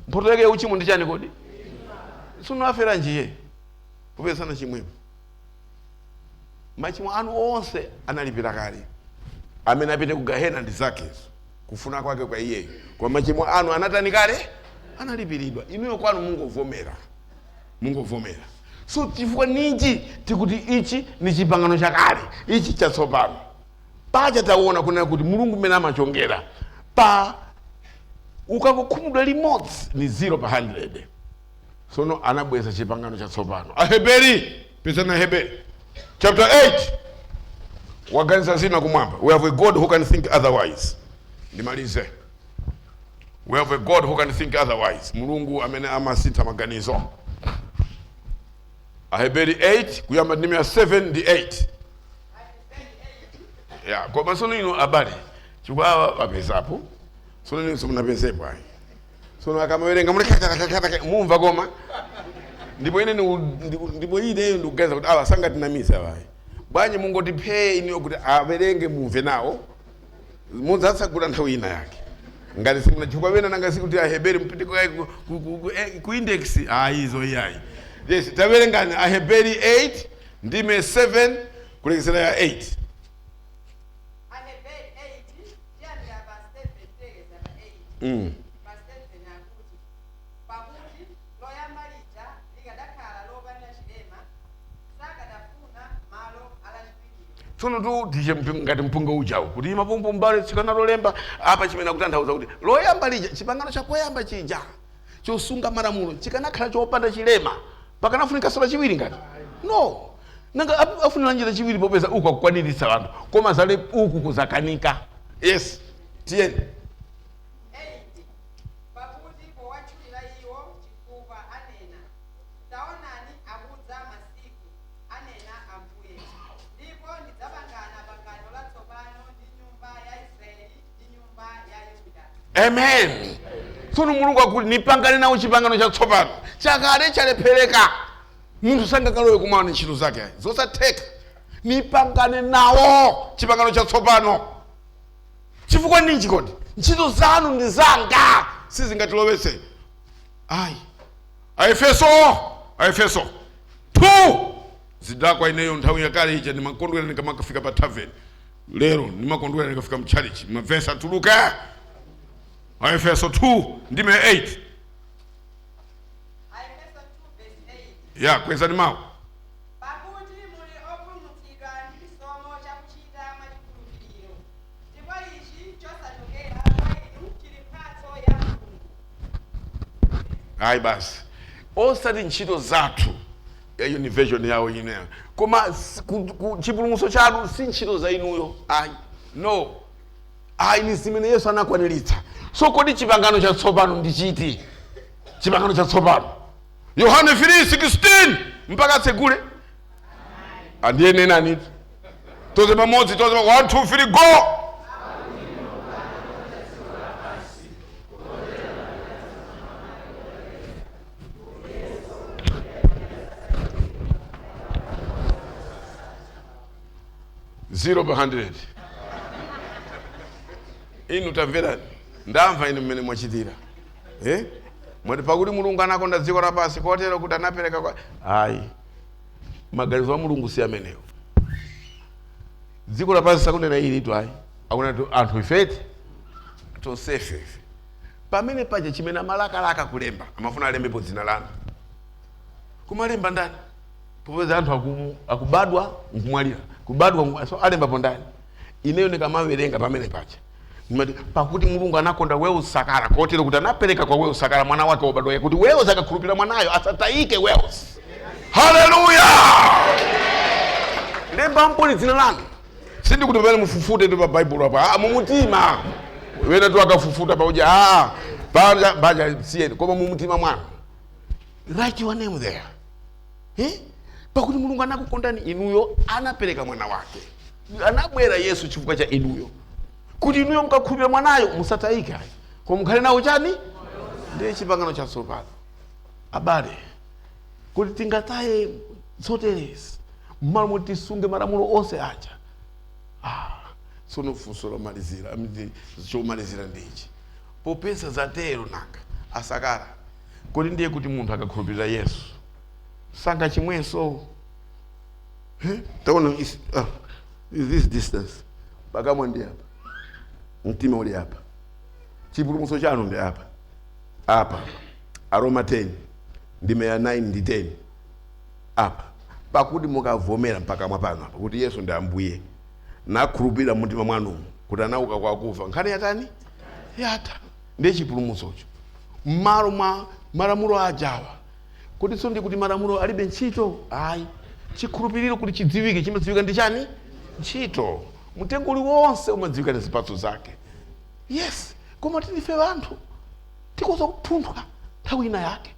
Mphotho yake yauchimo ndi chani kodi? Tsono afera njiye popeza sanachimwepo? Machimo anu onse analipira kale. Amene apite ku gahena ndi zakezo, kufuna kwake kwa iyeyo. Koma machimo anu anatani kale? Analipiridwa. Inuyo kwanu mungovomera, mungovomera. So chifukwa ninji tikuti ichi ni chipangano chakale, ichi chatsopano? Pacha taona kunena kuti Mulungu mmene amachongera pa ukangokhumudwa limodzi ni 0 pa 100. Sono anabweza chipangano chatsopano. Aheberi, pezana Aheberi chapter 8. Waganiza zina kumwamba. We have a God who can think otherwise. Ndimalize. We have a God who can think otherwise. Mulungu amene amasintha maganizo. Aheberi 8 kuyamba ndime ya 7 ndi 8. Ya, koma sono ino abale, chifukwa awa apezapo, sono inenso munapezepo ayi. Sono akamawerenga muli kakatakataka, mumva koma ndipo ine ndipo ineyo ndikuganiza kuti awa sangatinamize awayi. Bwanji mungoti phee iniyo kuti awerenge mumve nawo, mudzatsagula nthawi ina yake ngati simuna, chifukwa pena nanga sikuti Aheberi mpite ku index ayi, izo iyayi. Yes, tawerengani Aheberi 8 ndime 7 kulekezera ya 8. Aheberi 8, tiyambira pa 7 kulekeza pa 8. Pa 7 akuti, pakuti loyamba lija likadakhala lopanda chilema, sakadafuna malo alachiwiriro. Tsono tu tiche ngati mpunga ujawo kuti mapumbu mbale tsikana lolemba apa, chimene akutanthauza kuti loyamba lija, chipangano chakoyamba chija chosunga malamulo, chikanakhala chopanda chilema, pakanafunika lachiwiri ngati no? Nanga afunira njira chiwiri popeza uku akukwaniritsa anthu, koma zale uku kuzakanika? Yes, tiyeni. 8, pakuti powatchulira iwo chifukwa anena, taonani, akudza masiku, anena Ambuye, ndipo ndidzapangana pangano latsopano ndi nyumba ya Israeli ndi nyumba ya Yuda. Amen. Tsono Mulungu akuti nipangane nawo chipangano chatsopano, chakale chalephereka. Munthu sangakalowe kumana ntchito zake ayi, zosatheka. Nipangane nawo chipangano chatsopano. Chifukwa ninji kodi? Ntchito zanu ndi zanga sizingatilowetse ayi. Aefeso, Aefeso 2. Zidakwa ineyo nthawi yakale ija ndimakondwera ndikamakafika pa tavern, lero ndimakondwera ndikafika mchalichi, mavesi atuluke. Aefeso 2 ndime 8. Aefeso 2 verse 8. Ya, kwezani mawu. Pakuti muli opulumutsidwa ndi chisomo chakuchita mwachikhulupiriro, ndipo ichi chosachokera kwa inu, chili mphatso ya Mulungu. Ayi basi, osati ntchito zathu, iyo ni version yawo ineyo, koma chipulumutso chanu si ntchito za inuyo ayi, no ayi, ni zimene Yesu anakwaniritsa. So kodi chipangano chatsopano ndi chiti? Chipangano chatsopano, Yohane 3:16, mpaka atsegule andiye nenani toze pamodzi, toze 1 2 3 go. Zero per 100. Inu tamverani, ndamva inu mmene mwachitira, eh? Mwati pakuti Mulungu anakonda dziko lapansi kotero kuti anapereka kwa ayi. Maganizo a Mulungu si amenewo. Dziko lapansi sakunena ilitu ayi, akunena tu anthu ifeti tonsefe ife. Pamene paja chimene amalakalaka kulemba, amafuna alembepo dzina lanu. Kumalemba ndani popeza anthu akubadwa nkumwalira, kubadwa so alembapo ndani? Ineyo ndikamawerenga pamene paja ndimati pakuti Mulungu anakonda Wales Sakala kotero kuti anapereka kwa Wales Sakala mwana wake wobadwa, kuti Wales akakhulupirira mwanayo asatayike. Wales, haleluya! Lemba mponi dzina lanu. Sindikuti pamene mufufute tu pa Baibulo apa, ah, mumutima wena tu akafufuta pauja, ah, paja paja siyeni, koma mumutima mwanu write your name there, eh? Pakuti Mulungu anakukondani inuyo, anapereka mwana wake, anabwera Yesu chifukwa cha inuyo, kuti inuyo mkakhulupirira mwanayo musatayike ayi, koma mukhale nawo chani? Ndiye chipangano chatsopano. Abale, kuti tingataye zoterezi mmalo moti tisunge malamulo onse aja? Ah, tsono funso lomalizira, chomalizira ndichi: popeza zatero, nanga asakala, kodi ndiye kuti munthu akakhulupirira Yesu sangachimwenso? Eh? Taona is this distance, pakamwa ndi apa, mtima uli apa, chipulumutso chanu ndi apa apa. Aroma 10 ndime ya 9 ndi 10 apa: pakuti mukavomera mpakamwa pano apa kuti Yesu ndi Ambuye, nakhulupirira mumtima mwanumu kuti anauka kwa akufa, nkhani yatani? Yatha. Ndiye chipulumutsocho mmalo mwa malamulo ajawa. Kuti so ndi kuti malamulo alibe ntchito ayi. Chikhulupiriro kuti chidziwike, chimadziwika ndi chani? Ntchito. Mtengo uliwonse umadziwika ndi zipatso zake. Yes, koma tilife anthu tikhoza kupunthwa nthawi ina yake,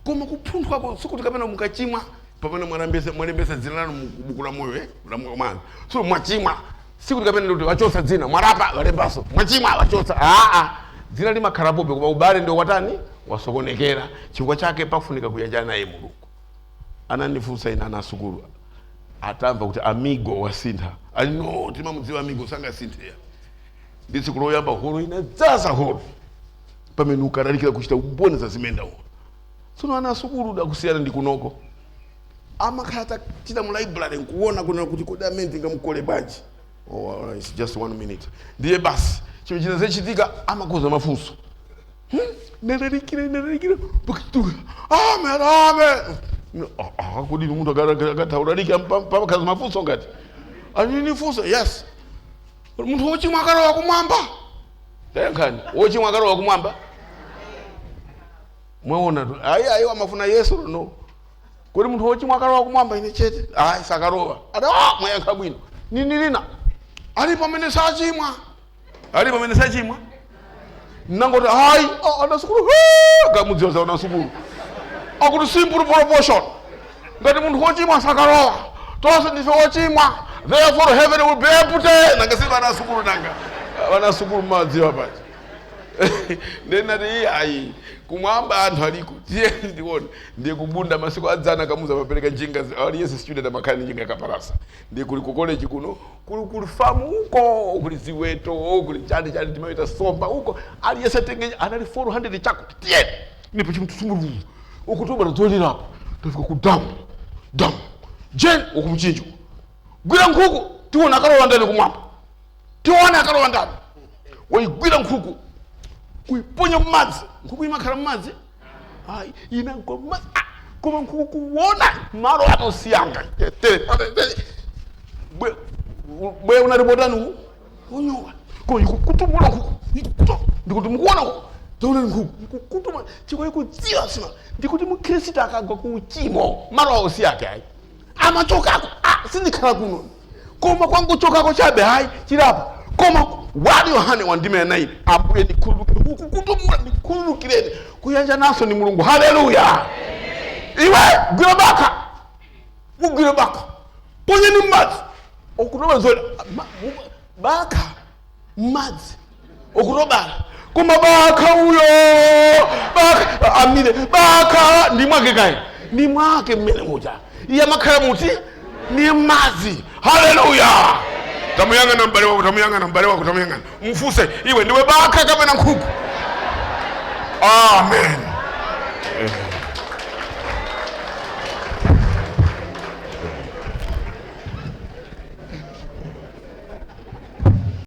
koma kupunthwako sikuti kapena mukachimwa pamene mwalembesa dzina lanu mubuku la moyo, la moyo mwanu. So mwachimwa, sikuti kapena kuti wachotsa dzina, mwalapa, walembaso, mwachimwa, wachotsa. Aa, dzina limakhalapobe, koma ubale ndio watani? Wasokonekera. Chifukwa chake pafunika kuyanjana naye Mulungu. Anandifunsa ine ana asukulu atamva kuti Amigo wasintha, ali no, timamudziwa Amigo sangasintheya. Ndi tsiku loyamba holo inadzaza holo pamene ukalalikira kuchita umboni za zimene ndaona. Tsono ana asukulu dakusiyana ndi kunoko, amakhala tachita mu library nkuona kuna kuti kodi amene tingamukole bwanji? Oh, it's just one minute. Ndiye basi chimene chinazechitika, amakoza mafunso. Nalalikira, nalalikira pakituka, amen, amen. Ah, ah, kodi munthu akatha ulalika pamakhaza mafunso ngati anini funso? Yes, munthu wochimwa akalowa kumwamba? Tayankhani, wochimwa akalowa kumwamba? Mwaona tu, ayi ayi, amafuna Yesu no. Kodi munthu wochimwa akalowa kumwamba? Ine chete, ayi, sakalowa. Ati ah, mwayankha bwino. Nini lina ali pamene sachimwa, ali pamene sachimwa? Nangoti hayi, anasukulu kamudziwa za anasukulu akuti simple proportion, ngati munthu wochimwa sakalowa, tonse ndife wochimwa, therefore heaven will be empty. Nanga si vanasukulu, nanga vanasukulu mmadziwa paja. Ndinati iye ayi, kumwamba anthu aliko, tiye ndione. Ndiye kubunda masiku adzana kamuza mapereka njinga, aliyense student amakhala ndi njinga yakapalasa. Ndiye kuli ku college kuno, kuli famu uko, kuli ziweto, kuli chani chani, timaweta somba uko. Aliyense atenge, anali 400 chakuti tiye ndipo chimtutumulu ukutoba zolirapo. Tafika ku damu, damu jen uku mchinjo, gwira nkhuku tiona akalowa ndani kumwamba, tione akalowa ndani. Waigwira nkhuku kuiponya mmadzi, nkhuku imakhala mmadzi? Ayi, inagwa mmadzi. Ah, koma nkhuku kuona malo atosiyanga tere bwe bwe unalipotani u unyowa, koma ikukutumula nkhuku ikukutu. Ndikuti mukuona nkhuku, taona nkhuku ikukutuma chikwa ikudziwa sima. Ndikuti mkhristu akagwa ku uchimo, malo awo si ake ayi, amachokako. Ah, sindikhala kuno, koma kwangochokako chabe, hayi, chilapa. Koma wali Yohane wandime ya 9, Ambuye ndikhululukire, ukukutumula, ndikhululukireni. Kuyanja naso ni Mulungu. Haleluya! Iwe gwira baka, ugwire baka, ponyeni mmadzi okutoba zoli baka mmadzi okutobala, koma baka uyo baka amire baka ndi mwake kayi, ndi mwake mmene muja iye amakhala muti ni madzi. Haleluya! Tamuyang'ana m'bale wako, tamuyang'ana m'bale wako, tamuyang'ana, mfuse, iwe ndiwe baka kapena nkhuku? Amen.